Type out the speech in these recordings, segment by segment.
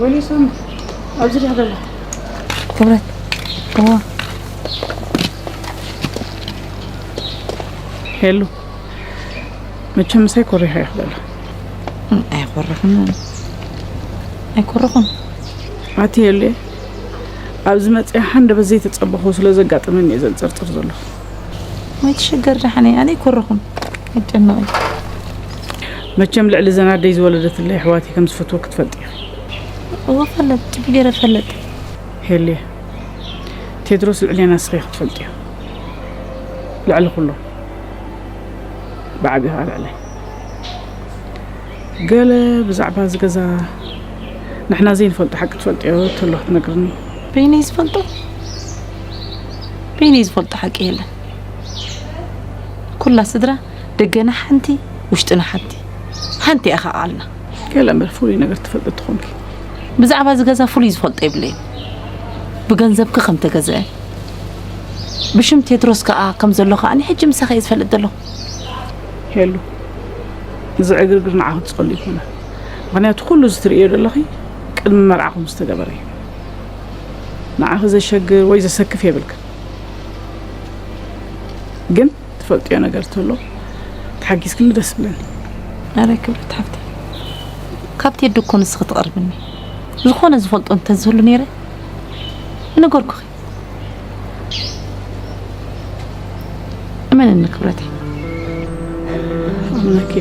ወይኔ ሳሚ፣ ኣብዚ ዲኻ ደላ? ክብረት፣ እዋ። ሄሉ፣ መቸም ምሳይ ኮሪኻ ኢኻ ደላ። እም፣ ኣይኮረኹን። ኣይኮረኹን። ኣቲ ሄሉ፣ ኣብዚ መጽያ ሓንደ በዘይ ተጸበኹ ስለ ዘጋጠመኒ እየ ዘንጸርጽር ዘለኹ። ወይ ትሽገር ደሓነይ፣ ኣነ ኣይኮረኹን። ኣይጨነቕ። መቸም ልዕሊ ዘን ኣደይ ዝወለደትለይ ኣሕዋተይ ከም ዝፈትወኪ ትፈልጢ ኢኺ። እወ፣ ፈለጥ፣ ጽቡቕ ገይረ እፈልጥ። ሄልየ፣ ቴድሮስ ልዕሌና ንስኺ ኢኺ ትፈልጥዮ። ልዕሊ ኩሎም። ብዓቢ ኸኣ ልዕለይ። ገለ ብዛዕባ እዚ ገዛ ንሕና ዘይንፈልጦ ሓቂ ትፈልጥዮ ተሎ ክትነግርኒ። በይነይ ዝፈልጦ? በይነይ ዝፈልጦ ሓቂ የለን። ኩላ ስድራ ደገና ሓንቲ፣ ውሽጥና ሓንቲ። ሓንቲ እያ ኸዓ ዓልና። ገለ እምበር ፍሉይ ነገር ትፈልጢ ትኾንኪ። ብዛዕባ እዚ ገዛ ፍሉይ ዝፈልጦ የብለይን። ብገንዘብኪ ከም ተገዝአ፣ ብሽም ቴድሮስ ከኣ ከም ዘሎ ከኣ ንሕጂ ምሳኺ እየ ዝፈልጥ ዘለኹ። ሄሉ፣ እዚ ዕግርግር ንዓኺ ትጸሉ ይኮነ። ምኽንያቱ ኩሉ እዚ ትርእዮ ዘለኺ ቅድሚ መርዓኹም ዝተገበረ እዩ። ንዓኺ ዘሸግር ወይ ዘሰክፍ የብልክን። ግን ትፈልጥዮ ነገር ተሎ ተሓጊዝክኒ ደስ ብለኒ። ኣረ ክብረት ሓፍተይ፣ ካብ ቴዲ እኮ ንስኺ ትቐርብኒ። ዝኾነ ዝፈልጦ እንተዝህሉ ነይረ ምነገርኩኺ። እመንኒ ክብረተይ። ኣምነኪ።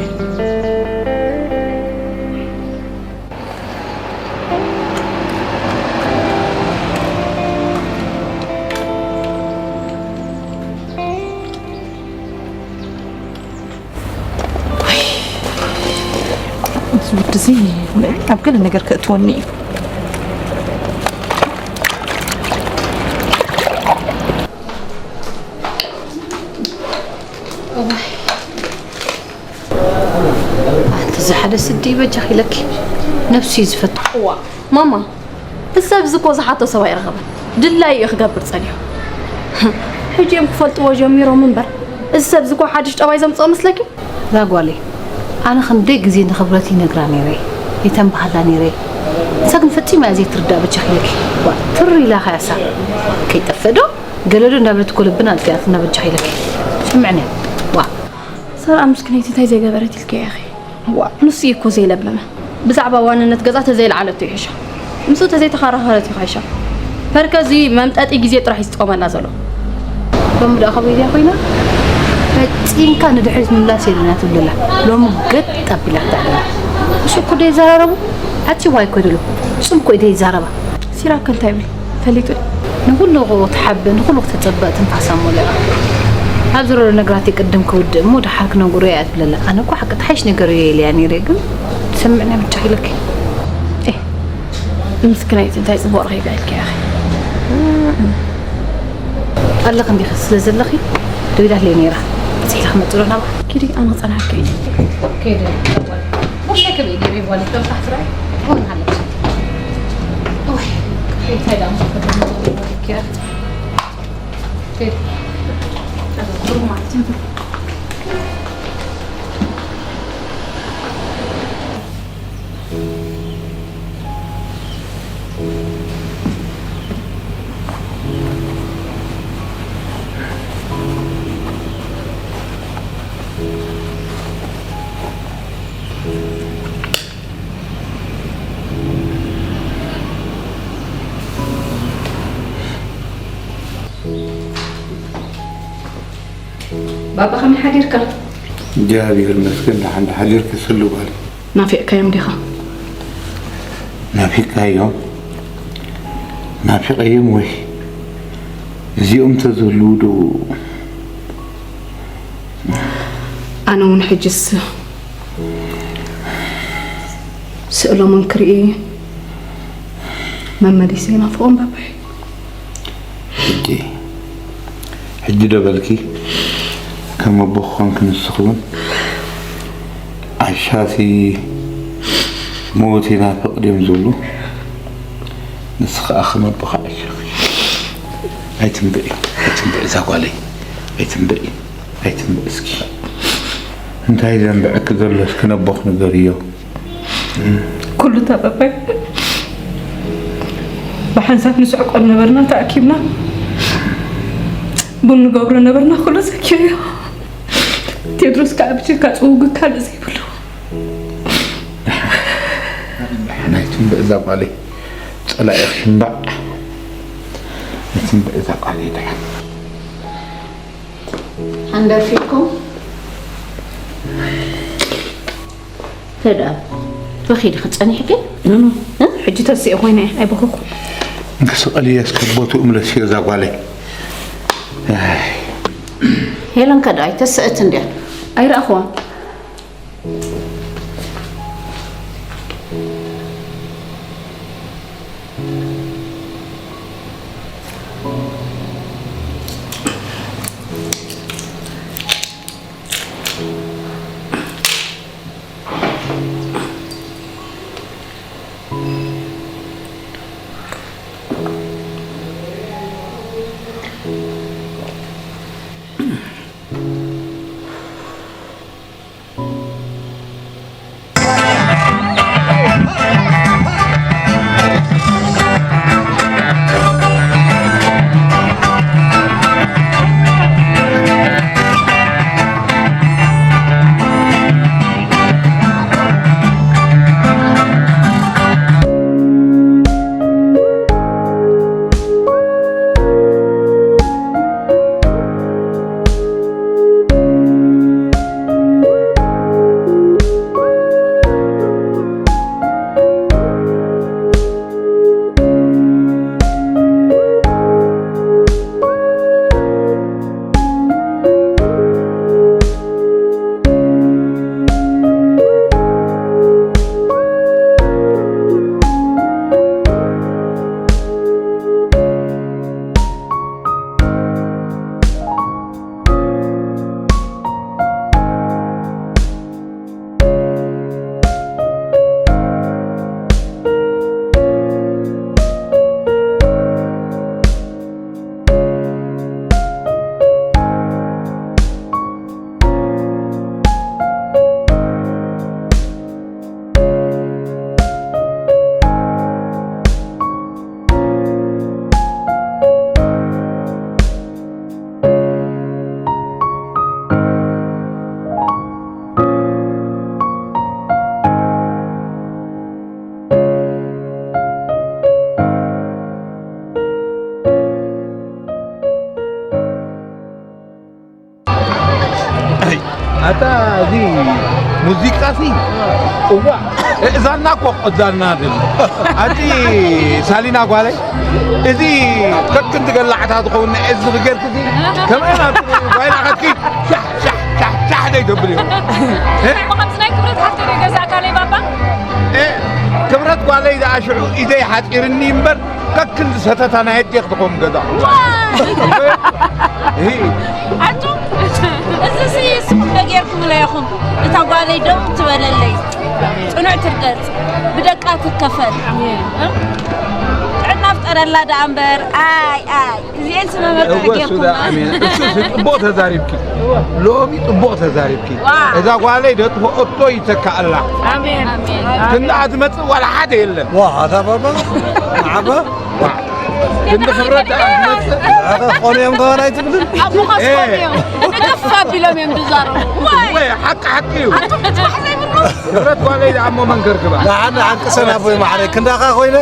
እዚ ወዲ እዚ ኣብ ገለ ነገር ከእትወኒ እዩ። ኣንቲ እዚ ሓደ ስዲ በጃኺ ኢለኪ ነብሱ እዩ ዝፈቱ። እዋ ማማ፣ እዚ ሰብ እዚ እኮ ዝሓቶ ሰብ ኣይረኸበን። ድላዩ እዩ ክገብር ጸኒሑ። ሕጂ እዮም ክፈልጥዎ ጀሚሮም እምበር፣ እዚ ሰብ እዚ እኮ ሓድሽ ጠባይ ዘምጽኦ መስለኪ? እዛ ጓለይ፣ ኣነ ክንደይ ግዜ ንኽብረት ይነግራ ነይረ፣ የተንባሃላ ነይረ። ንሳ ግን ፈጺማ እያ ዘይትርዳእ በጃኺ ኢለኪ። ዋ፣ ትር ኢላ ኸያሳ። ከይጠፍእ ዶ? ገለ ዶ እንዳበለት እኮ ልብና ኣጥፊኣትና በጃኺ ኢለኪ። ስምዕኒ። ዋ። ሳራ ምስክነይቲ እንታይ ዘይገበረት ኢልኪ ኢኺ? ዋ፣ ንሱ እዩ እኮ ዘይለመመ። ብዛዕባ ዋንነት ገዛ ተዘይለዓለቶ ይሕሻ። ምስኡ ተዘይተኸራኸረት እዩ ይሕሻ። ፐርከ እዚ መምጠጢ ግዜ ጥራሕ እዩ ዝጥቀመላ ዘሎ። ሎሚ ደኣ ከመይ ድያ ኮይና? ፈጺምካ ንድሕሪት ምምላስ የለና ትብለላ። ሎሚ ገጥ ኣቢላታ ኣላ። ንሱ እኮ ደይዘራረቡ። ዓጺዋ እኮ ይደሎ። ንሱ እኮ እዩ ደይዛረባ። ሲራክ እንታይ ይብል? ፈሊጡ ድዩ? ንኹሉ ክትሓብእ፣ ንኹሉ ክተጸብቕ ትንፋሳ ሞሊቓ። ኣብ ዝረሎ ነገራት ቅድም ክውድእ እሞ ደሓር ክነግሮ እያ ትብለላ። ኣነ እኮ ሓቂ ተሓይሽ ነገር እየ ኢለያ ነይረ፣ ግን ትሰምዕኒ ብቻ ኢለኪ። ኤህ፣ ምስክናይቲ እንታይ ጽቡቕ ረኺባ ኢልኪ ኢኺ? ኣለኺ እንዲኺ ስለ ዘለኺ ደዊላትለይ ነይራ። በጺሕኪ ክትመጺ ዶ ናብኣ? ኪዲ፣ ኣነ ክጸንሓኪ እየ። ከይደ። ቡና ክብኢ ገይረ ይጓል፣ ከም ታሕቲ ራእይ ትኾን ሃለች። ኦይ፣ እንታይ ደኣ ማለት ነው? ኬር። ኬር። ጥሩ ማለት ነው። ባባ ከመይ ሓዲርካ? እግዚኣብሔር ይመስገን፣ ደሓን ሓዲርኪ ስሉ ጓል። ናፊቕካዮም ዲኻ? ናፊቕካዮም? ናፊቐዮም ወይ? እዚኦም ተዝህልዉ ዶ? ኣነ እውን ሕጅስ ስእሎምን ክርኢ መመሊሰ ይናፍቖም ባባይ። ሕጂ፣ ሕጂ ዶ በልኪ? ከም ኣቦ ክኾንኪ ንስኺ እውን ዓሻሲ ሞት ይናፍቕ ድዮም ዝብሉ? ንስኺ ከኣ ከም ኣቦኺ ዓሻኺ። ኣይትንበዒ፣ ኣይትንበዒ እዛ ጓለይ፣ ኣይትንበዒ፣ ኣይትንበዒ እስኪ። እንታይ ዘንብዐኪ ዘሎ እስኪ ነቦኺ ንገርዮ። ኩሉ ተበባይ ብሓንሳብ ንስዕቆ ነበርና ተኣኪብና፣ ቡን ንገብሮ ነበርና፣ ኩሉ ዘኪርዮ። ቴድሮስ ከዓ ብጀካ ጽውግ ካልእ ዘይብሉ። ናይ ትንብእ እዛ ጓለይ፣ ጸላኢ ክሽምባዕ። ናይ ትንብእ እዛ ጓለይ ደሓን። ሓንደርፊኩም? ተዳ፣ በኺ ዲኺ ጸኒሕኪ? ኖ፣ ኖ። እ? ሕጂ ተስኤ ኮይነ እየ፣ ኣይበኸኹን። እንክስቐል እየ እስከ ቦትኡ ምለስዮ እዛ ጓለይ። ኣይ። ሄለን ከ ደኣ ኣይተስእትን ድያ? ኣይረኣኹዋን። ኣታ እዚ ሙዚቃ ሲ እዋ እዛና እኮ ቆዛልና ድል ኣቲ ሳሊና ጓለይ እዚ ከክን ትገላዕታ ትኸውን እዚ ዝገርክ እዚ ከመይ ናብ ባይና ከትኪ ሻሕ ሻሕ ሻሕ ሻሕ ደይ ተብልዮ እ? ከምዚ ናይ ክብረት ሓፍተይ ገዛእካ ለይ ባባ እ? ክብረት ጓለይ ዝኣሽዑ ኢደይ ሓፂርኒ እምበር ከክን ዝሰተታ ናይ ኣዴኽ ትኾም ገዛ። ዋይ! እሂ። ኣንቱም፣ እዚ ሲ ስኹም ዶ ጌርኩምለይ ኢኹም? እታ ጓለይ ደው ትበለለይ። ጽኑዕ ትርገጽ። ብደቃ ትከፈል። ኣሜን። እ? ጥዕና ፍጠረላ ደኣ እምበር። ኣይ፣ ኣይ። እዚኤን ስመመርትዒ እወ፣ እሱ ጌርኩማ። ደኣ ኣሜን። እሱ፣ እሱ ጽቡቕ ተዛሪብኪ። ሎሚ ጽቡቕ ተዛሪብኪ። ዋ። እዛ ጓለይ ደጥፍኦ እቶ ይተካኣላ። ኣሜን። ኣሜን። ክንድኣ ዝመጽእ ዋላ ሓደ የለን። ዋ፣ ኣታ ባባ፣ ንዓባ። ክንዲ ክብረት ደኣ ዝመጽእ። ኣታ ቆንዮም ከማን ኣይትብልን? ኣቦኻስ እ። ቆንዮም። ንግፍ ኣቢሎም እዮም ዝዛረቡ። ዋይ። ወይ፣ ሓቂ ሓቂ እዩ። ኣቱም ንጽባሕ ዘይብሉ። ክብረት ጓለይ ደኣ እሞ መን ከርክባ? ንዓና ሓቂ ሰናቦይ ማዕረይ። ክንዳኻ ኮይነ፣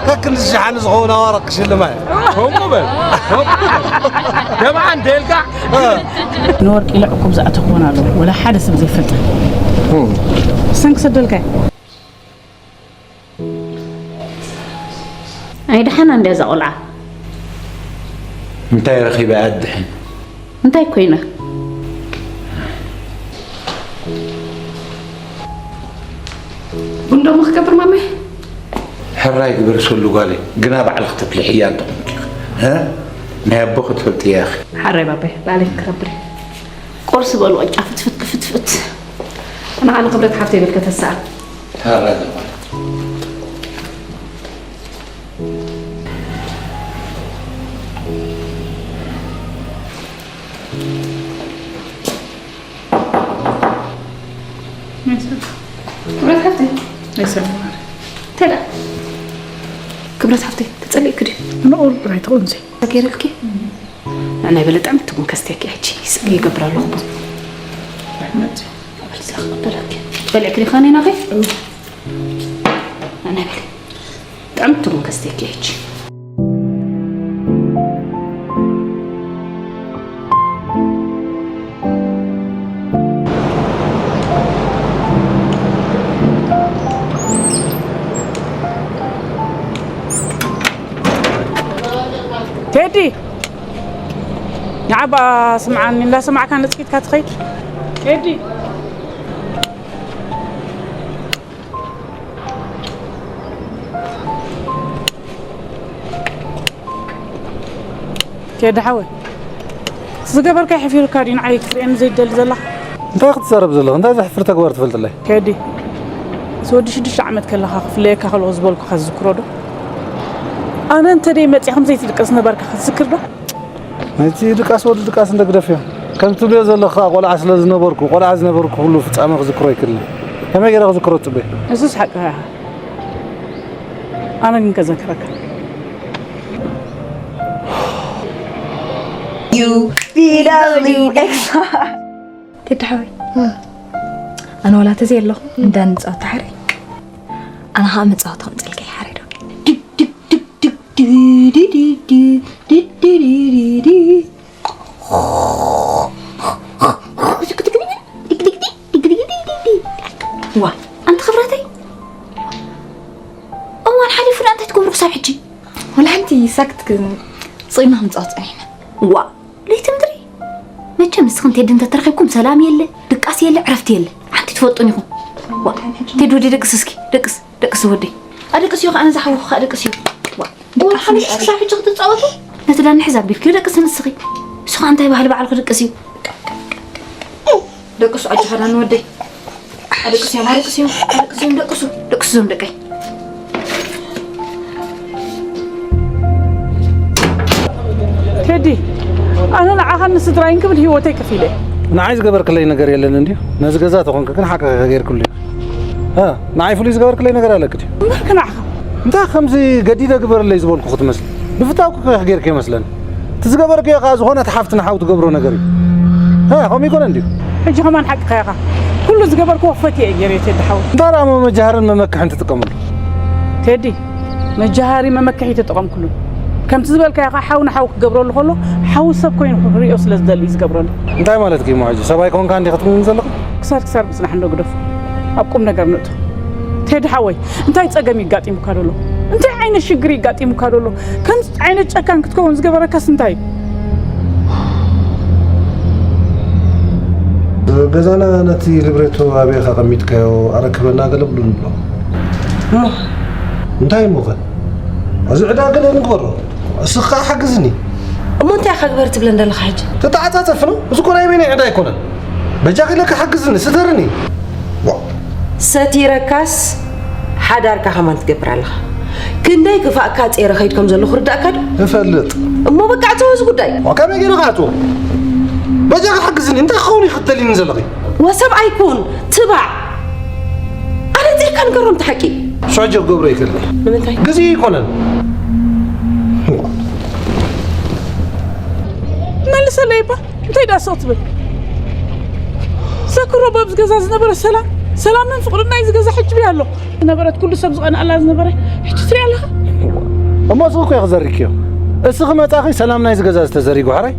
ከክንዲ ዝሸሓኒ ዝኸውን ኣዋርቕ ክሽልማ እየ። ከምኡ በል። ከምኡ በል። ደምዓ እንተ ኢልካ። ንወርቂ ኢለ ዕቁብ ዝኣተኽዎን ኣለዉ። ወላ ሓደ ሰብ ዘይፈልጠን። ሰንክ ሰደልካዮ። ኣይ፣ ደሓና እንድያ እዛ ቆልዓ። እንታይ ረኺበ ኣድሕን? እንታይ ኮይና? ቡን ደሞ ክገብር ማመይ? ሕራይ ግበር ሰሉ ጓለይ፣ ግና ባዕልኺ ተፍልሕያ እንተኾንኪ፣ እ? ናይ ኣቦኺ ትፈልጥያ ኢኺ። ሓራይ ባባይ፣ ባዕለይ ክረብር። ቁርሲ በሉ፣ ቅጫ ፍትፍት ክፍትፍት። ንዓ ንክብረት ሓፍተይ በል ከተስኣ። ተረጋጋ። ክብረት ሓፍተይ። ተዳ። ክብረት ሓፍተይ። ጸሊእክ ድዩ? ንቑር ጥራይ ትኹን ዘይ። ገይረልኪ? ንዕናይ በለ ጥዕምቲ ቡን ከስትየኪ ሕጂ። ይገብር ኣለኹ ቡን። በልዕክ ዲኻ ኔናኺ? ንዕናይ በለ። ጥዕምቲ ቡን ከስትየኪ ሕጂ። ቴዲ፣ ንዓባ ስምዓኒ፣ እንዳሰማዕካ ነጽጊትካ ትኸይድ። ቴዲ። ቴዲ ሓወይ፣ ዝገበርካዮ ሕፊሩካ ድዩ ንዓይ ክትርእየኒ ዘይትደሊ ዘለኻ? እንታይ ክትዛረብ ዘለኻ? እንታይ ዘሕፍር ተግባር ትፈልጥለይ? ቴዲ፣ ምስ ወዲ ሽዱሽተ ዓመት ከለኻ ክፍለየካ ከለኹ ዝበልኩኻ ትዝክሮ ዶ? ኣነ እንተ ደይ መጺኣ ከም ዘይትድቅስ ነበርካ ክትዝክር ዶ? ነቲ ድቃስ ወዲ ድቃስ እንደ ግደፍዮ። ከም ትብልዮ ዘለኻ ቆልዓ ስለ ዝነበርኩ፣ ቆልዓ ዝነበርኩ ኩሉ ፍጻመ ክዝክሮ ኣይክእልን። ከመይ ገይረ ክዝክሮ ትጽበ? እሱስ ሓቅኻ ኢኻ። ኣነ ግን ከዘክረካ። You P W X። ቴዲ ሓወይ፣ ኣነ ዋላ ተዘይ ኣለኹ እንዳ ንጻወት ሓረይ። ኣነ ኸዓ መጻወቲ ከምጽልካ ይሓረይ ዶ? ድግ ድግ ድግ ድግ ድግ ድግ ድግ ድግ ድግ ድግ ድግ ድግ። ዋ፣ ኣንቲ ክብረተይ፣ እዋን ሓሊፉ ዳ እንታይ ትገብሩ ክሳብ ሕጂ? ወላ ሓንቲ ሳክት ክ-፣ ጽኢና ክንጻወት ጸኒሕና። ዋ፣ ለይቲ ምድሪ። መቸም ንስኽን ቴዲ እንተተረኺብኩም ሰላም የለ፣ ድቃስ የለ፣ ዕረፍቲ የለ። ሓንቲ ትፈልጡን ኢኹም። ዋ፣ ቴዲ ወዲ ደቅስ እስኪ፣ ደቅስ፣ ደቅስ ወዲ። ኣደቅስዮ ከኣ ነዛ ሓውኹ ከኣ ደቅስዮ። ዋ፣ እዋን ሓሊፉ ክሳብ ሕጂ ክትጻወቱ? ነቲ ዳኒ ሕዛ ኣቢልክዮ ደቅስ ንስኺ። እሱ ከኣ እንታይ ባህሊ ባዕልኩ ደቅስዩ። ደቅሱ ኣጆኻ ዳኒ ወደይ። ኣደቅስዮም፣ ኣደቅስዮም፣ ኣደቅስዮም፣ ደቅሱ፣ ደቅሱ ዞም ደቀይ። ቴዲ፣ ኣነ ንዓኻን ንስድራይን ክብል ህይወተይ ከፊለ። ንዓይ ዝገበርክለይ ነገር የለን እንድዩ። ነዚ ገዛ ተኾንክ ግን ሓቅኻ ጌርክሉ እዩ። እ፣ ንዓይ ፍሉይ ዝገበርክለይ ነገር ኣለክ ድዩ? እምበርክ ንዓኻ። እንታይ ከምዚ ገዲደ ግበረለይ ዝበልኩ ክትመስል? ብፍታውኪ ከ ጌርክዮ መስለኒ። እቲ ዝገበርክዮ ከኣ ዝኾነት ሓፍቲ ንሓው ትገብሮ ነገር እዩ። እ፣ ከምኡ ይኮነ እንድዩ? ሕጂ ከማን ሓቅኻ ኢኻ። ኩሉ ዝገበርክዎ ፈትየ እየ ጌረዮ ቴዲ ሓወይ። እንታይ ደኣ መመጃሃርን መመክሕን ትጥቀመሉ? ቴዲ፣ መጃሃሪ መመክሒ ተጠቐምኩሉ። ከምቲ ዝበልካዮ ከኣ ሓው ንሓው ክገብረሉ ከሎ፣ ሓው ሰብ ኮይኑ ክርእዮ ስለ ዝደሊ እዩ ዝገብረሉ። እንታይ ማለትኪ እሞ ሕጂ? ሰብኣይ ኮንካ እንዲኺ ትብልኒ ዘለኺ? ክሳድ ክሳድ ምጽናሕ እንዶ ግደፎ። ኣብ ቁም ነገር ንእቶ። ቴዲ ሓወይ፣ እንታይ ጸገም ይጋጢሙካ ደሎ? እንታይ ዓይነት ሽግር ይጋጢሙካ ደሎ? ከምዚ ዓይነት ጨካን ክትከውን ዝገበረካስ እንታይ እዩ? ገዛና ነቲ ሊብሬቶ ኣበይ ኢኻ ኣቐሚጥካዮ? ኣረክበና ገለ ብሉኒ ኣሎ። እሞ? እንታይ እሞ ኸ? እዚ ዕዳ ገለ ንግበሮ። እስኻ ሓግዝኒ። እሞ እንታይ ኢኻ ግበር ትብለን ዘለኻ ሕጂ? ተተዓጻጸፍኖ? እዚ እኮ ናይ በይነይ ዕዳ ኣይኮነን። በጃኺ ኢለኪ ሓግዝኒ፣ ስተርኒ። ዋ። ሰቲረካስ ሓዳርካ ከማን ትገብር ኣለኻ። ክንደይ ክፋእካ ጼረ ከይድ ከም ዘለኹ ርዳእካ ዶ? እፈልጥ። እሞ በቃ ዕጸዎ እዚ ጉዳይ። ዋ፣ ከመይ ገይረ ክዓጽዎ? በጃኺ ሓግዝኒ፣ እንታይ ክኸውን እዩ ክትደልይኒ ዘለኺ? ወሰብ ኣይኩን፣ ትባዕ። ኣነጺርካ ንገሮም እቲ ሓቂ። ሽዑ ክገብሮ ይኽእል። ንምንታይ? ግዜ ኣይኮነን። መልሰለይ እባ። እንታይ ደኣ ስቕ ትብል? ዘክሮ በብዚ ገዛ ዝነበረ ሰላም፣ ሰላምን ፍቕርን ናይዚ ገዛ ሕጂ ብያ ኣሎ። ዝነበረት ኩሉ ሰብ ዝቐንኣላ ዝነበረ ሕጂ ትሪኣ ኣለኻ? እሞ ስቕ እኮ ኢኺ ዘሪግክዮ። እስኺ መጻኺ ሰላም ናይዚ ገዛ ዝተዘሪጉ ሕራይ?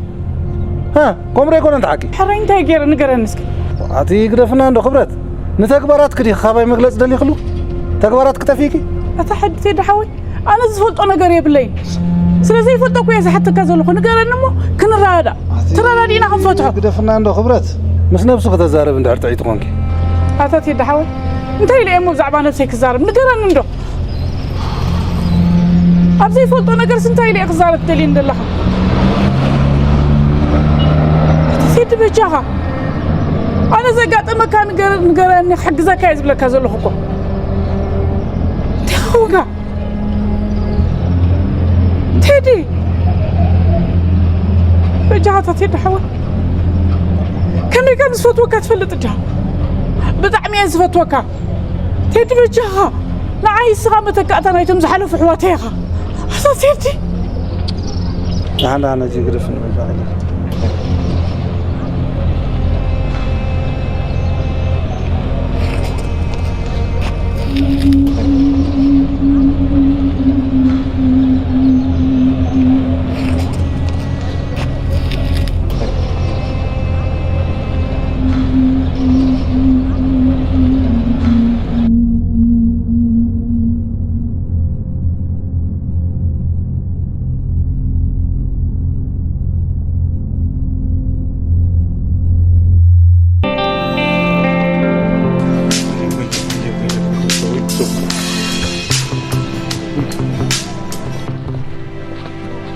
ሃ፣ ከምኡ ኣይኮነን እቲ ሓቂ። ሕራይ እንታይ ገይረ ንገረኒ እስኪ። ኣቲ ግደፍና እንዶ ክብረት። ንተግባራትኪ ዲኺ ካባይ መግለጺ ደሊኽሉ? ተግባራትኪ ጠፊእኪ? ኣታ ሕድቴ ደሓወይ። ኣነ ዝፈልጦ ነገር የብለይን። ስለ ዘይፈልጦ እኮ እየ ዝሓተካ ዘለኹ። ንገረኒ እሞ ክንረዳዳእ። ተረዳዲእና ክንፈትሖ። ግደፍና እንዶ ክብረት። ምስ ነብሱ ከተዛረብ እንድሕር ጥዕይቲ ኮንኪ። ኣታ ቴዲ ሓወይ፣ እንታይ ኢለ እየ እሞ ብዛዕባ ነብሰይ ክዛረብ? ንገረኒ እንዶ። ኣብ ዘይፈልጦ ነገርስ እንታይ ኢለ እየ ክዛረብ ትደልየኒ ዘለኻ? ኣታ ቴዲ በጃኻ። ኣነ ዘጋጠመካ ንገረ-፣ ንገረኒ ክሕግዘካ እየ ዝብለካ ዘለኹ እኮ። እንታይ ኾንካ? ቴዲ! በጃኻ ቴዲ ሓወይ። ከመይ ከም ዝፈትወካ ትፈልጥ ዲኻ? ብጣዕሚ እየ ዝፈትወካ። ቴዲ በጃኻ። ንዓይ እስኻ መተካእታ ናይቶም ዝሓለፉ ኣሕዋተይ ኢኻ። ሳሴርጂ ኣነ ኣነ ጅግርፍ ንበዛ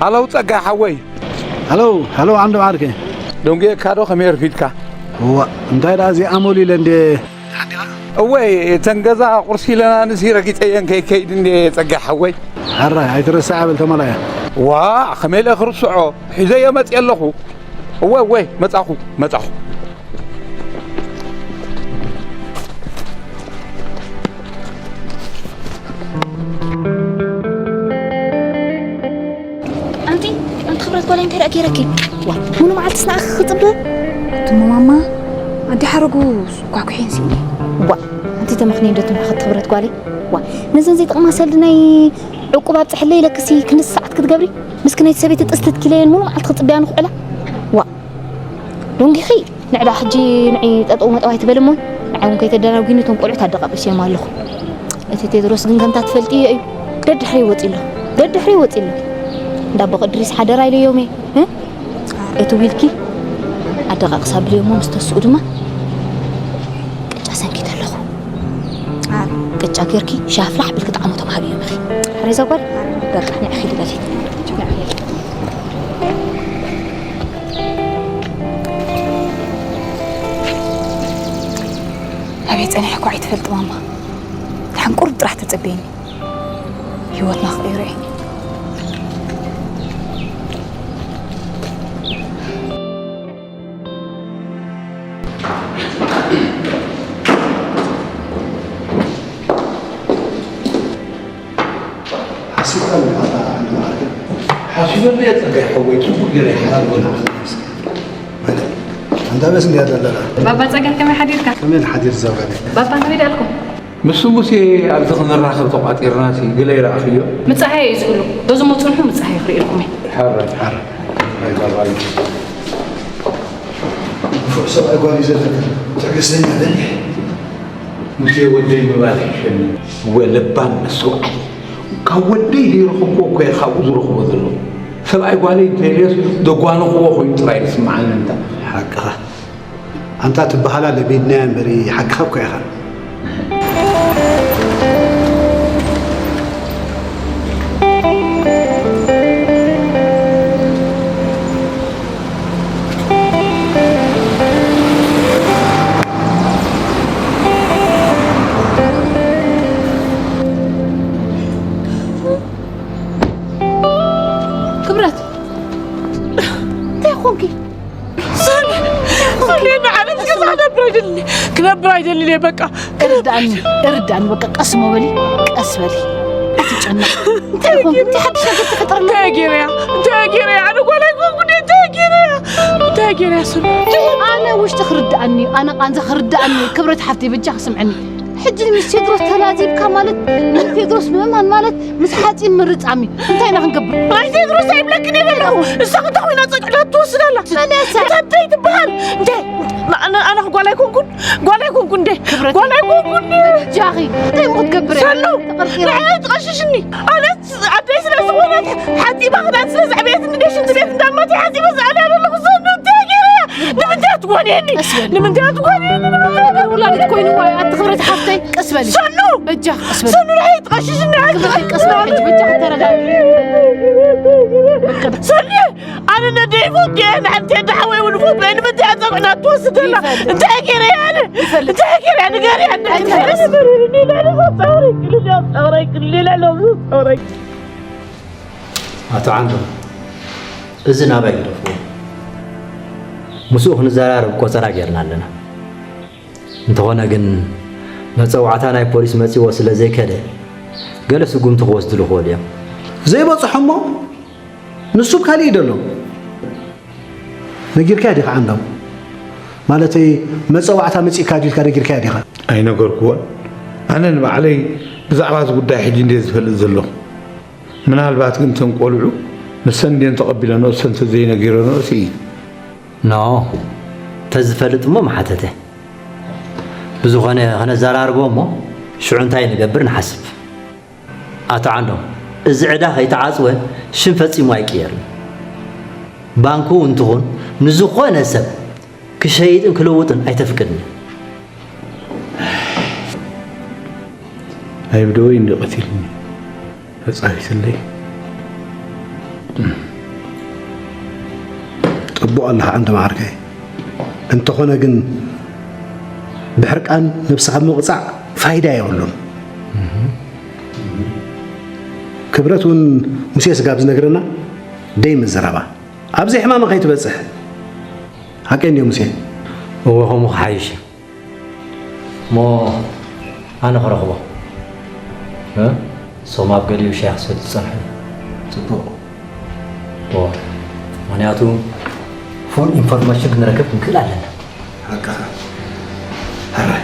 ኣለው ጸጋ ሓወይ። ሃሎ፣ ሃሎ፣ ዓንዶ ዓርከ። ደንጉየካ ዶ ከመይ ኣርፊድካ? እዋ፣ እንታይ ደኣ እዚ ኣሞል ኢለ እንዴ። እወይ፣ እተን ገዛ ቁርሲ ኢለና ንሲ ረጊጸየን ከይከይድ እንዴ ጸጋ ሓወይ። ሓራይ፣ ኣይትረስዓ በል ተመላያ። ዋ፣ ከመይ ኢለ ክርስዖ? ሒዘዮ መጽየ ኣለኹ። እወ፣ እወ፣ መጻኹ፣ መጻኹ። ኣንቲ፣ ኣንቲ ክብረት ጓለይ እንታይ ደኣ ገይረኪ? ዋ፣ ሙሉ መዓልቲ ስንኣኺ ክጽበ? እትሞ ማማ፣ ኣዲ ሓረጉ ኳኩሒን ስኢነ። ዋ፣ ኣንቲ ተመኽኒ እንዶ ትምሕኸት ክብረት ጓለይ። ዋ፣ ነዘን ዘይጠቕማ ሰልዲ ናይ ዕቁብ ኣብጽሕለ ኢለክሲ ክንዲ ሰዓት ክትገብሪ? ምስኪነይቲ ሰበይቲ ጥስቲ ትኪለየን ሙሉ መዓልቲ ክጽበያ ንኽዕላ? ዋ፣ ዶንጊኺ ንዕዳ ሕጂ ንዒ ጠጠው መጠው ኣይትበል እሞ፣ ንዓይ እውን ከይተደናጒኒ እቶም ቆልዑት ኣደቓቒሰዮም ኣለኹ። እቲ ቴድሮስ ግን ከምታ ትፈልጥዮ እዩ። ደድሕሪ ወፂ ኣሎ። ደድሕሪ ወፂ ኣሎ። እንዳ ኣቦ ቅድሪስ ሓደራ ኢለዮም እየ። እ? እቲ ዊልኪ ኣደቓቕስ ኣብልዮሞ ምስ ተስኡ ድማ ቅጫ ሰንኪተ ኣለኹ። ኣረ። ቅጫ ጌርኪ ሻፍላሕ ብልኪ ጣዕሞቶም ሃብዮም ኢኺ። ኣረ እዛ ጓል፣ በቃ ንዒ ኺዲ በሊ። ንዒ ኺዲ። ኣበይ ጸኒሐ እኳ ኣይትፈልጥ ማማ። ደሓን ቁሩብ ጥራሕ ተጸበየኒ። ህይወትና ክቕይሮ እየ። ሓሲብካ ኣለኻ ኣታ ዓንዲ መዓርከ? ሓሲበሉ እየ ጸጋይ ሓወይ፣ ጽቡቕ ገይረ ይሓስበሉ። ማለት፣ ኣንታ በስ እንዲያ ዘለኻ። ባባ ጸጋይ ከመይ ሓዲርካ? ከመይ ሓዲር ዘውረደ? ባባ ከመይ ዳልኩም? ምስ ሙሴ ኣብዚ ክንራኸብ ተቋጢርና ሲ ግለ ይረኣኽዮ? ምጻሃይ እዩ ዝብሉ። በዚ ሞ ጽንሑ ምጻሃይ ክርእየልኩም እየ። ሓረ። ሓረ። ኣይ ባባ። ንፉዕ ሰብኣይ ጓል እዩ ዘለካ። ትዕግስተኛ ደሊሕ። ሙሴ ወደይ ምባል ይሕሸኒ። እወ ለባም መስዋዕቲ። ካብ ወደይ ዘይረኸብኩዎ እኮ እየ ካብኡ ዝረኽቦ ዘለኹ። ሰብኣይ ጓለይ እንተልዮስ ዘጓነኽዎ ኮይኑ ጥራይ ዝስምዓኒ እንታ። ሓቅኻ። ኣንታ ትበሃላ ለሚድናያ እምበሪ ሓቅኻ እኮ ኢኻ። ክብረት፣ እንታይ ኾንኪ? ሰኒ፣ ሰኒ፣ ንዓመት ገዛ ክነብር ኣይደልን፣ ክነብር ኣይደልን እየ፣ በቃ። እርዳእኒ፣ እርዳእኒ፣ በቃ፣ ቀስ ሞ በሊ፣ ቀስ በሊ። ኣትጨነቂ። እንታይ ኾንኪ? እንታይ ሓድሽ ነገር ተፈጠረ? እንታይ ገይረያ? እንታይ ገይረያ? ኣነ ጓል ኣይኮንኩ እንዴ? እንታይ ገይረያ? እንታይ ገይረያ ሰኒ? ኣነ ውሽጢ ክርድኣኒ እዩ፣ ኣነ ቃንዛ ክርድኣኒ እዩ። ክብረት ሓፍተይ፣ በጃኺ ስምዕኒ። ሕጂ ምስ ቴድሮስ ተላዚብካ ማለት፣ ንቴድሮስ ምእማን ማለት፣ ምስ ሓፂን ምርፃም እዩ። እንታይ ኢና ክንገብር? ናይ ቴድሮስ ኣይብለክን እየ ዘለኹ። እሳ ክንታ ኮይና ፀግዕላ ትወስድ ኣላ። መን እያ እሳ? እታ እንታይ ትበሃል? እንታይ? ኣነ፣ ኣነ ጓል ኣይኮንኩን? ጓል ኣይኮንኩን እንዴ? ክብረት። ጓል ኣይኮንኩን እንዴ? በጃኺ። እንታይ እሞ ክትገብር እያ? ሰኑ! ተቐርቂራ። ንዓይ ትቐሽሽኒ። ኣነ ኣደይ ስለ ዝኾነት፣ ሓፂባ ክዳን ስለ ዘዕበየትኒ፣ ሽንቲ ቤት እንዳማት ሓፂበ ዝኣልያ ዘለኹ። ሰኑ፣ እንታይ ገይረ እያ? ንምንታይ ትጓንየኒ? ቀስ በሊ። ንምንታይ ትጓንየኒ? ነገር ውላዲት ኮይንዋ እያ። ኣቲ ክብረት ሓፍተይ፣ ቀስ በሊ። ሰኑ! በጃ፣ ቀስ በሊ። ሰኑ፣ ንዓይ ትቐሽሽኒ። ክብረት፣ ቀስ በሊ። በጃ፣ ተረጋጊ። ሰኑ! ኣነ ነደይ ይፈቱ እየ፣ ንዓንተ ደሓወይ እውን ይፈቱ እየ። ንምንታይ እያ ጸጉዕና ትወስደላ? ይፈልጥ። እንታይ ገይረ እየ ኣነ? ይፈልጥ። እንታይ ገይረ እያ? ንገርያ፣ እንታይ ኣይትፈልጥ። ገይረ እያ? ንገርያ፣ ንገርያ። ኣቶ ዓንዱ፣ እዚ ናባይ ግደፍዎ። ምስኡ ክንዘራረብ ቆጸራ ጌርና ኣለና። እንተኾነ ግን፣ መጸዋዕታ ናይ ፖሊስ መጺዎ ስለ ዘይከደ፣ ገለ ስጉምቲ ክወስድሉ ክኽእሉ እዮም። ዘይበፅሖ እሞ ንሱ ብ ካልእ እዩ ደሎ። ነጊርካያ ዲኻ ዓንዶም? ማለተይ መፀዋዕታ መፂእካ ድዩ ኢልካ ነጊርካያ ዲኻ? ኣይነገርክዎን። ኣነ ንባዕለይ ብዛዕባ እዚ ጉዳይ ሕጂ እንድየ ዝፈልጥ ዘለኹ። ምናልባት ግን እተን ቆልዑ ንሰን እንድየን ተቐቢለንኦ፣ እሰን እንተዘይነጊረንኦስ እዩ። ኖ፣ ተዝፈልጥ እሞ ምሓተተ። ብዝኾነ፣ ከነዘራርቦ እሞ ሽዑ እንታይ ንገብር ንሓስብ። ኣቶ ዓንዶም፣ እዚ ዕዳ ከይተዓጽወ ሽም ፈጺሙ ኣይቅየርን። ባንኩ እንትኹን ንዝኾነ ሰብ ክሸይጥን ክልውጥን ኣይተፍቅድን። ኣይብደወይ እንዲ ቀቲልኒ ተጻዊትለይ። ጽቡቕ ኣለኻ ዓንዶም ዓርከይ። እንተኾነ ግን ብሕርቃን ነብስኻ ምቕጻዕ ፋይዳ የብሉን። ክብረት እውን ሙሴ ስጋብ ዝነግረና ደይ ምዘረባ ኣብዚ ሕማማ ከይትበጽሕ። ሓቀይ እንድዮ ሙሴ? እወ፣ ከምኡ ክሓይሽ እዩ። እሞ ኣነ ክረኽቦ። እ? እሶም ኣብ ገሊኡ ሻሂ ክሰትዩ ዝጸንሑ። ጽቡቕ። እወ። ምኽንያቱ ፉል ኢንፎርሜሽን ክንረክብ ክንክእል ኣለና። ሓቅኻ። ሕራይ።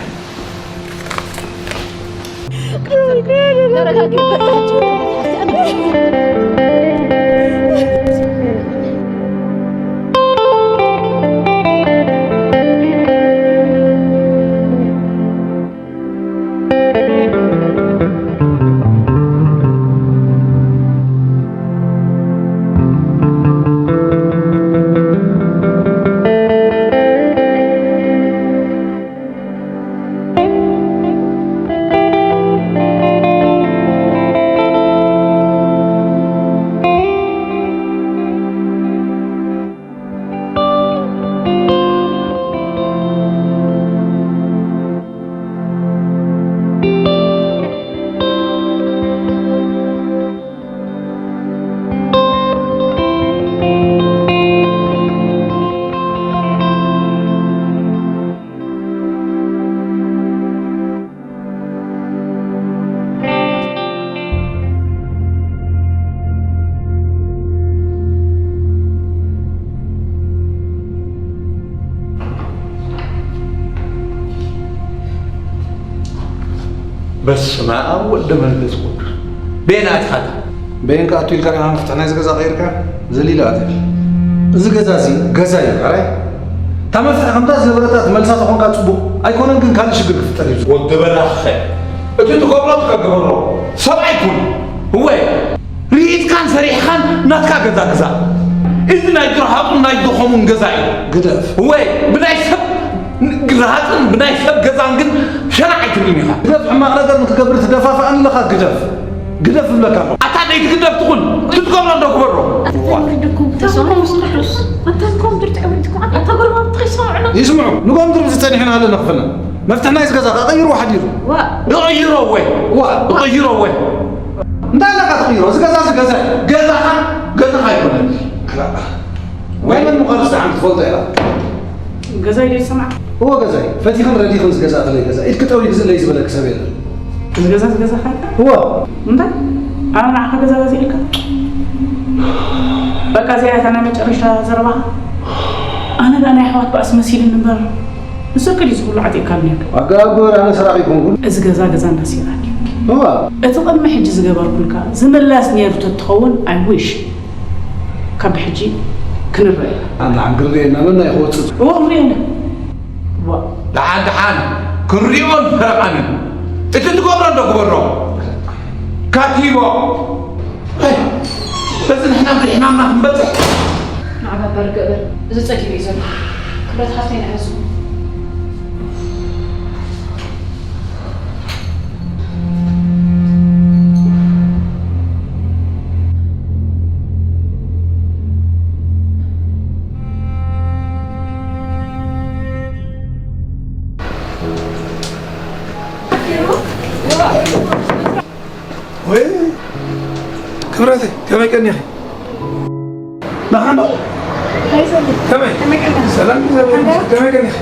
በስመ ኣብ ወወልድ ወመንፈስ ቅዱስ። በየን ኣቲኻታ? በየን ከኣቱ ኢልካ ዲኻ መፍትሕ ናይዚ ገዛ ቀይርካ? ዘሊለ ኣትያ። እዚ ገዛ እዚ ገዛ እዩ፣ ሕራይ? እታ መፍትሕ ከምታ ዝነበረታ ትመልሳ ተኾንካ ጽቡቕ። ኣይኮነን ግን ካልእ ሽግር ክፍጠር እዩ። ወዲ በራኸ፣ እቲ ትገብሮ ትገብሮ። ሰብኣይ ኩን። እወ፣ ርኢትካን ሰሪሕኻን ናትካ ገዛ ግዛ። እዚ ናይ ድርሃጹን ናይ ድኾሙን ገዛ እዩ። ግደፍ። እወ፣ ብናይ ሰብ ርሃጽን ብናይ ሰብ ገዛን ግን ሸናዕ ኣይትብልን ኢኻ። ግደፍ፣ ሕማቕ ነገር ንክገብር ትደፋፍኣኒ ኣለኻ። ግደፍ። ግደፍ እብለካ ኣለኹ። ኣታ ደይትግደፍ ትኹን፣ ትትገብሮ እንዶ ግበሮ። ኣታ እንታይ ወሪድኩም? ኣታ እንታይ ወሪድኩም? ኣታ እንታይ ወሪድኩም? ኣታ ጎረባብቲ ከይሰምዑና። ይስምዑ። ንጎም ድርብ ዝጸኒሕና ኣለና ክፍልና። መፍትሕ ናይዚ ገዛ ከቐይርዎ ሓዲሩ። ዋ። ይቕይሮ ወይ? ዋ። ይቕይሮ ወይ? እንታይ ኣለካ ትቕይሮ? እዚ ገዛ እዚ ገዛ እዩ። ገዛኻ ገዛኻ ኣይኮነን። ወይ መን ምዃኑ ዝሰሓን ትፈልጦ ኢኻ። ገዛይ ዶ ይሰማዕ? እዎ ገዛይ። ፈቲኽን ረዲኽን ዝገዛእክለይ ገዛ። ኢድኪ ጠውዩ ግዝእለይ ዝበለኪ ሰብ የለን። እዚ ገዛ እዚ ገዛኻ እዩ? እዎ። እንታይ? ኣነ ንዓኻ ገዛ ገዚእልካ? በቃ እዚኣ እያ እታ ናይ መጨረሽታ ዘረባኻ? ኣነ ደኣ ናይ ኣሕዋት ባእሲ መሲሉኒ እምበር። ንሰኪ ድዩ እዚ ኩሉ ዓጢቕካኒ ነይርካ? ኣገባብ ግበር፣ ኣነ ሰራቒ ኣይኮንኩን። እዚ ገዛ ገዛ እንዳ ሲራክ እዩ። እዋ። እቲ ቅድሚ ሕጂ ዝገበርኩልካ ዝምላስ ነይሩ ተትኸውን፣ I wish። ካብ ሕጂ ክንረአ ኢና። ኣንታ ሓንክርየና መና ይኸወፅእ? እዎ፣ ክንሪኦ ኢና። እዋ። ደሓን ደሓን ክንሪኦን ፈረቓን እዩ። እቲ ትገብሮ እንዶ ግበሮ። ካቲቦ። በዚ ንሕና ብድሕናምና ክንበፅሕ። ንዓኻ እባ ርግእ በል። እዚ ጸጊቡ እዩ ዘሎ። ክብረት ሓፍተይ ንዕዙ። ወይ ክብረተይ፣ ከመይ ቀኒኺ? ደሓን ዶ? ከመይ? ከመይ ቀኒኺ? ከመይ ቀኒኺ?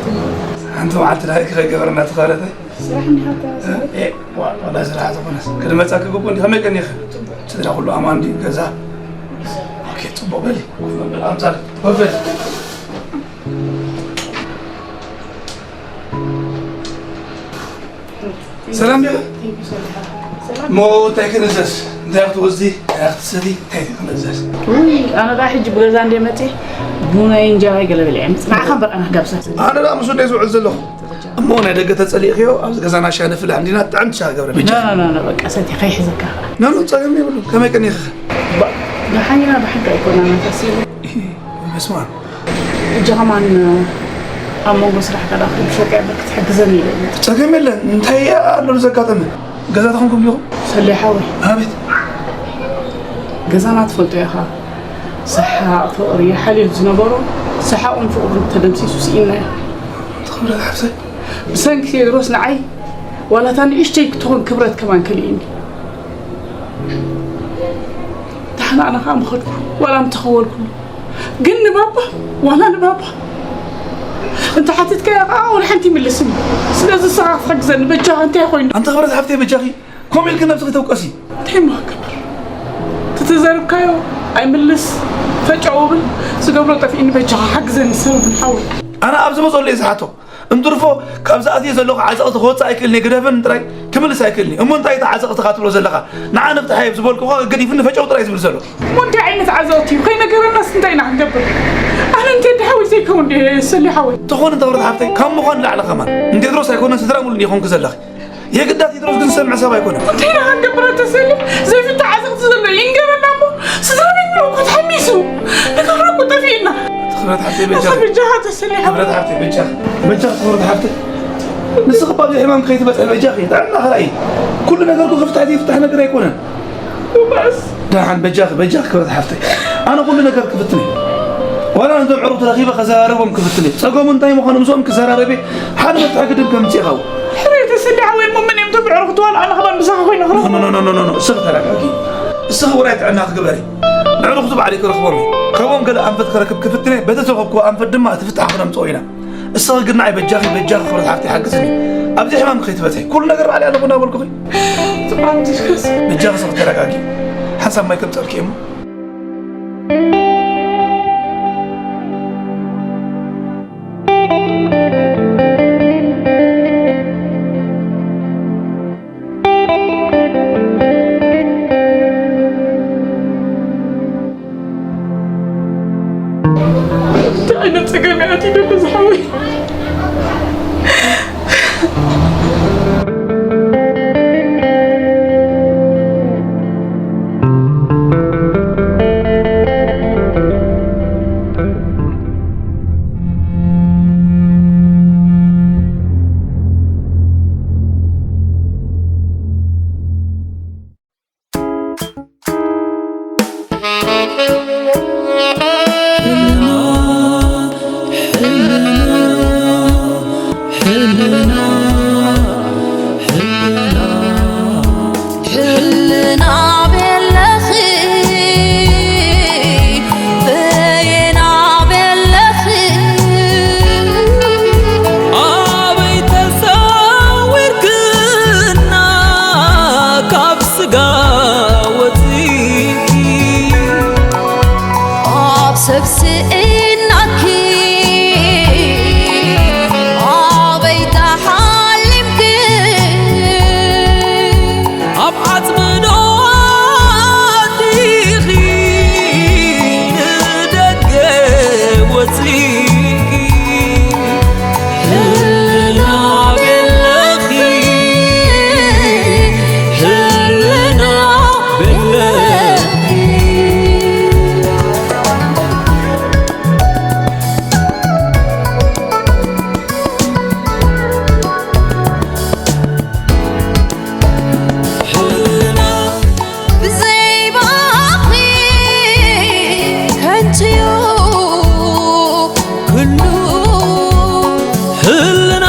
ሓንቲ መዓልቲ ድሃይኪ ከይገበርና ተኻለተይ? ስራሕ እንዲኻ እተ-? እ፣ ዋ-፣ ዋላ ስራሕ ዝኾነስ። ክድመጻ ክግቡ እንዲ ከመይ ቀኒኺ? ስድራ ኩሉ ኣማን ድዩ? ገዛ? ኦኬ፣ ጽቡቕ በሊ። ኣምጻል፣ ኮፍ በል። ሰላም ዲኺ? እሞ እንታይ ክንእዘዝ? እንታይ ክትወስዲ? እንታይ ክትሰቲ? እንታይ ክንእዘዝ? ውይ፣ ኣነ ደኣ ሕጂ ብገዛ እንደ መጺእ ቡናይ እንጀራይ ገለ በሊዐ ምጽእ። ንዓኻ እምበር ኣነ ክጋብዘካ። ኣነ ደኣ ምስኡ እንደ ዝውዕል ዘለኹ። እሞ ናይ ደገ ተጸሊእክዮ፣ ኣብዚ ገዛና ሻሂ ነፍልሕ እንዲና፣ ጥዕምቲ ሻሂ ገብረ በጃ። ኖ፣ ኖ፣ ኖ፣ ኖ፣ በቃ ሰቲ ከይሕዘካ። ኖ፣ ኖ፣ ጸገም የብሉን። ከመይ ቀኒኽኸ? ባ-፣ ደሓን ኢና፣ ብሓቂ ኣይኮናን፣ ኣታ ሲቡ። ኢሂ፣ በስመ ኣብ። እጃ ከማን ኣብ መንጎ ስራሕካ ደኣ ክብሸቀ ክትሕግዘኒ ኢለ እየ። ጸገም የለን። እንታይ ኣሎ ዘጋጠመ? ገዛ ተኾንኩም ዲኹም? ሰሌ ሓወይ። ኣቤት። ገዛና ትፈልጦ ኢኻ። ሰሓቕ ፍቕሪ ሓሊሉ ዝነበሮ ሰሓቑን ፍቕሩን ተደምሲሱ ስኢንናዮ። ትኽብረት ሓፍተይ። ብሰንኪ ቴድሮስ ንዓይ ዋላ እታ ንእሽተይ ክትኾን ክብረት ከማን ከሊእኒ። ደሓን ኣነ ኸኣ ምኸድኩ፣ ዋላ ምተኸወልኩ። ግን ንባባ፣ ዋላ ንባባ እንተ ሓቲትካዮ ኸኣ ወላ ሓንቲ ይምልስን። ስለዚ ንስኻ ክትሕግዘኒ በጃኻ፣ እንታይ ኮይኑ? ኣንቲ ክብረት ሓፍተይ በጃኺ፣ ከምኡ ኢልኪ ነብስኺ ተውቀሲ። እንታይ እሞ ክገብር? እቲ ተዛረብካዮ ኣይምልስ፣ ፈጨው ብል፣ ዝገብሮ ጠፊእኒ፣ በጃኻ ሓግዘኒ ሰለሙን ሓወይ። ኣነ ኣብ ዝመጸሉ እየ ዝሓቶ። እንትርፎ ካብ ዝኣትየ ዘለኹ ዓዘቕቲ ክወጽእ ኣይክእልን እየ፣ ግደፈኒ ጥራይ፣ ክምልስ ኣይክእልን እየ። እሞ እንታይ እቲ ዓዘቕትኻ ትብሎ ዘለኻ? ንዓ ንፍትሓ እየ ዝብለልኩኻ ገዲፍኒ ፈጨው ጥራይ ዝብል ዘሎ። እሞ እንታይ ዓይነት ዓዘቕቲ እዩ? ከይነገረናስ እንታይ ኢና ክንገብር? ኣነ ንቴዲ ሓወይ ዘይከውን ድየ ሰሌ ሓወይ? ትኾን እንተ ክብረት ሓፍተይ፣ ካብ ምዃን ንላዕሊ ከማን ንቴድሮስ ኣይኮነን ስድራ ሙሉእ ኢኹምኪ ዘለኺ። የግዳ ቴድሮስ ግን ዝሰምዕ ሰብ ኣይኮነን። እንታይ ኢና ክንገብር ኣታ ሰሌ? ዘይፍታሕ ዓዘቕቲ ዘሎ ይንገረና እሞ። ስድራ ቤትና እኮ ተሓሚሱ። ንገብሮ እኮ ጠፊእና። ትኽብረት ሓፍተይ በጃኺ። ኣታ በጃኻ ኣታ ሰሌ ሓወይ። ክብረት ሓፍተይ በጃኺ። በጃኺ ክብረት ሓፍተይ። ንስኺ እኮ ኣብዚ ሕማም ከይትበጽሒ በጃኺ። ጥዕና ኸላይ። ኩሉ ነገር እኮ ክፍታሕ ዘይፍታሕ ነገር ኣይኮነን። ባስ። ደሓን በጃኺ፣ በጃኺ ክብረት ሓፍተይ። ኣነ ኩሉ ነገር ክፍትን እየ። ዋላ ነዞም ዕሩኽቲ ረኺበ ከዘራርቦም ክፍትን እየ። ጸገሙ እንታይ ምዃኑ ምስኦም ክዘራረብ እየ። ሓደ መፍትሒ ግድን ከምጽእ እየ ካብኡ። ሕራይ ተሰሊ ሓወይ እሞ መን እዮም እቶም ዕሩኽቲ ዋላ ኣነ ከማን ምሳኻ ኮይነ ክረኽቦም? ኖ፣ ኖ፣ ኖ፣ ኖ፣ ኖ፣ እስኺ ተረጋጊ። እስኺ ውራይ ጥዕናኺ ግበሪ። ንዕሩኽቱ ባዕለይ ክረኽቦም እየ። ካብኦም ገለ ኣንፈት ክረክብ ክፍትን እየ። በቲ ዝረኸብክዎ ኣንፈት ድማ እቲ ፍታሕ ክነምጽኦ ኢና። እስኺ ግን ንዓይ በጃኺ፣ በጃኺ ክብረት ሓፍተይ ሓግዝኒ። ኣብዚ ሕማም ከይትበጽሒ። ኩሉ ነገር ባዕለይ ኣለኹ እናበልኩኺ። ጽባሕ ጅስከስ። በጃኺ እስኺ ተረጋጊ። ሓንሳብ ማይ ከምጽኣልኪ እየ እሞ። እንታይ ዓይነት ጸገም እየ ኣትዩ ዘሎ ዝሓወይ? ሕልና ቤለኺ፣ በየና ቤለኺ፣ ኣበይ ተሰዊርክና ካብ ስጋ ወጺእኪ፣ ኣብ ሰብ ስኢናኪ ኣበይ ተሓሊምኪ፣ ኣብ ዓጽሚ ዶ ኣዲኺ ንደገ ወጺእኪ? ሕልና ቤለኺ፣ ሕልና ቤለኺ። ብዘይ ባኺ ከንቱ'ዩ ኩሉ። ህልና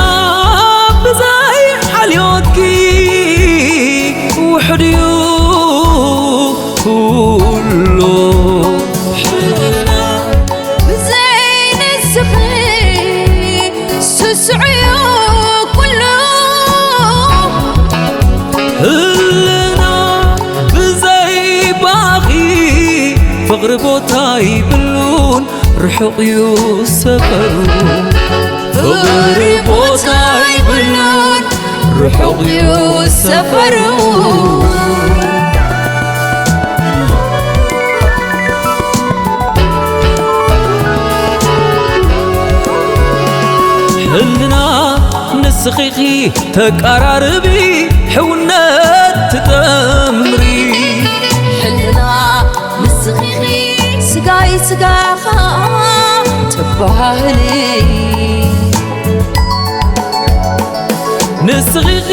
ብዘይ ሓልዮትኪ ውሑድ'ዩ ኩሉ። ብዘይ ንስኺ ስሱዕ'ዩ ኩሉ። ህልና ብዘይ ይብሉን ርሑቕ እዩ ሰፈሩ። ፍቕሪ ቦታ ይብሉን ርሑቕ እዩ ሰፈሩ። ሕልና ንስኺኺ ተቃራርቢ፣ ሕውነት ትጠምሪ። ሕልና ንስኺኺ ስጋይ ስጋኻ ትባህሊ። ንስኺኺ